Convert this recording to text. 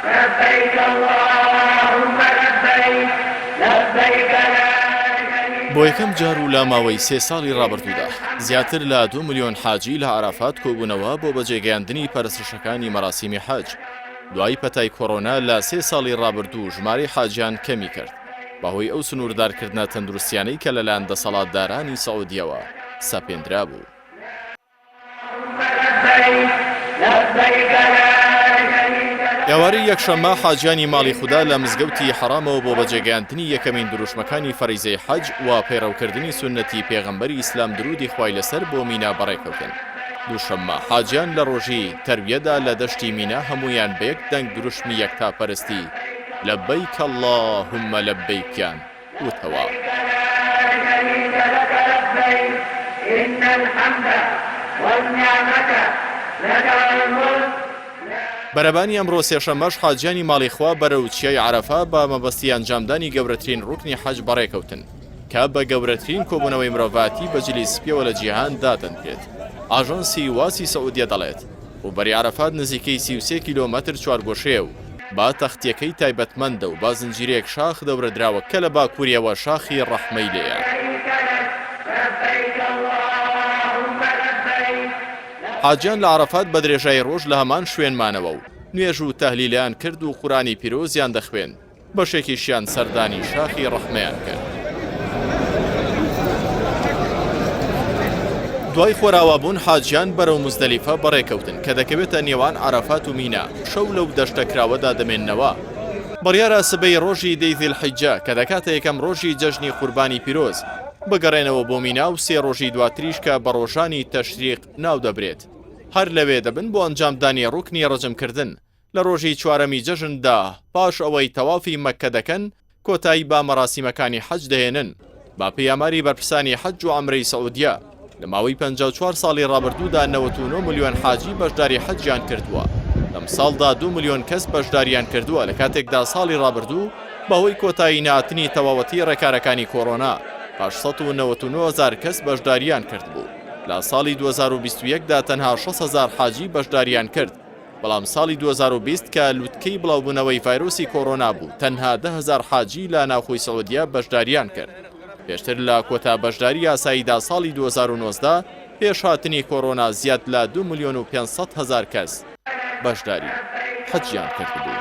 لبیک اللهم لبیک لبیک لا شریک بۆ یەکەم جار و لە ماوەی سێ ساڵی ڕابردوودا زیاتر لە دوو ملیۆن حاجی لە عەرافات کۆبوونەوە بۆ بەجێگەیاندنی پەرستشەکانی مەراسیمی حەج. دوای پەتای کۆرۆنا لە سێ ساڵی ڕابردوو ژمارەی حاجیان کەمی کرد بەهۆی ئەو سنووردارکردنە تەندروستیانەی کە لەلایەن دەسەڵاتدارانی سعودیەوە سەپێندرابوو. ئێوارەی یەکشەممە حاجیانی ماڵی خودا لە مزگەوتی حەرامەوە بۆ بەجێگەیاندنی یەکەمین دروشمەکانی فەریزەی حەج و پەیڕەوکردنی سوننەتی پێغەمبەری ئیسلام درودی خوای لەسەر بۆ مینا بەڕێکەوتن. دووشەممە حاجیان لە ڕۆژی تەرویەدا لە دەشتی مینا هەموویان بە یەک دەنگ دروشمی یەکتاپەرستی لبیک اللهم لبیکیان وتەوە. بەرەبانی ئەمڕۆ سێشەممەش حاجیانی ماڵی خوا بەرەو چیای عەرەفە بە مەبەستی ئەنجامدانی گەورەترین ڕوکنی حەج بەڕێکەوتن کە بە گەورەترین کۆبوونەوەی مرۆڤایەتی بە جلی سپیەوە لە جیهان دادەنرێت. ئاژانسی واسی سعودیە دەڵێت، ڕووبەری عەرەفات نزیکەی 33 کیلۆمەتر چوارگۆشەیە و بە تەختییەکەی تایبەتمەندە و بە زنجیرەیەک شاخ دەورەدراوە کە لە باکووریەوە شاخی ڕەحمەی لێیە. حاجیان لە عەرەفات بە درێژایی ڕۆژ لە هەمان شوێن مانەوە و نوێژ و تەهلیلیان کرد و قورئانی پیرۆزیان دەخوێند. بەشێکیشیان سەردانی شاخی ڕەحمەیان کرد. دوای خۆراوابوون حاجیان بەرەو موزدەلیفە بەڕێکەوتن کە دەکەوێتە نێوان عەرەفات و مینا، شەو لەو دەشتە کراوەدا دەمێننەوە. بڕیارە سبەی ڕۆژی دەی زیلحیجە کە دەکاتە یەکەم ڕۆژی جەژنی قوربانی پیرۆز، بگەڕێنەوە بۆ مینا و سێ ڕۆژی دواتریش کە بە ڕۆژانی تەشریق ناودەبرێت هەر لەوێ دەبن بۆ ئەنجامدانی ڕوکنی ڕەجمکردن لە ڕۆژی چوارەمی جەژندا پاش ئەوەی تەوافی مەککە دەکەن کۆتایی بە مەراسیمەکانی حەج دەهێنن. بە پێی ئاماری بەرپرسانی حەج و عەمرەی سعودیە لە ماوەی 54 ساڵی ڕابردوودا 99 ملیۆن حاجی بەشداری حەجیان کردووە، لەمساڵدا 2 ملیۆن کەس بەشداریان کردووە لە کاتێکدا ساڵی ڕابردوو بەهۆی کۆتایی نەهاتنی تەواوەتی ڕێکارەکانی کۆرۆنا 899 هەزار کەس بەشداریان کردبوو. لە ساڵی 2021 دا تەنها 60 هەزار حاجی بەشداریان کرد. بەڵام ساڵی 2020 کە لوتکەی بڵاوبوونەوەی ڤایرۆسی کۆرۆنا بوو، تەنها 10,000 حاجی لە ناوخۆی سعودیە بەشداریان کرد. پێشتر لە کۆتا بەشداری یاساییدا ساڵی 2019 پێش هاتنی کۆرۆنا زیاد لە دوو ملیۆن و 500 هەزار کەس بەشداری حەجیان کردبوو.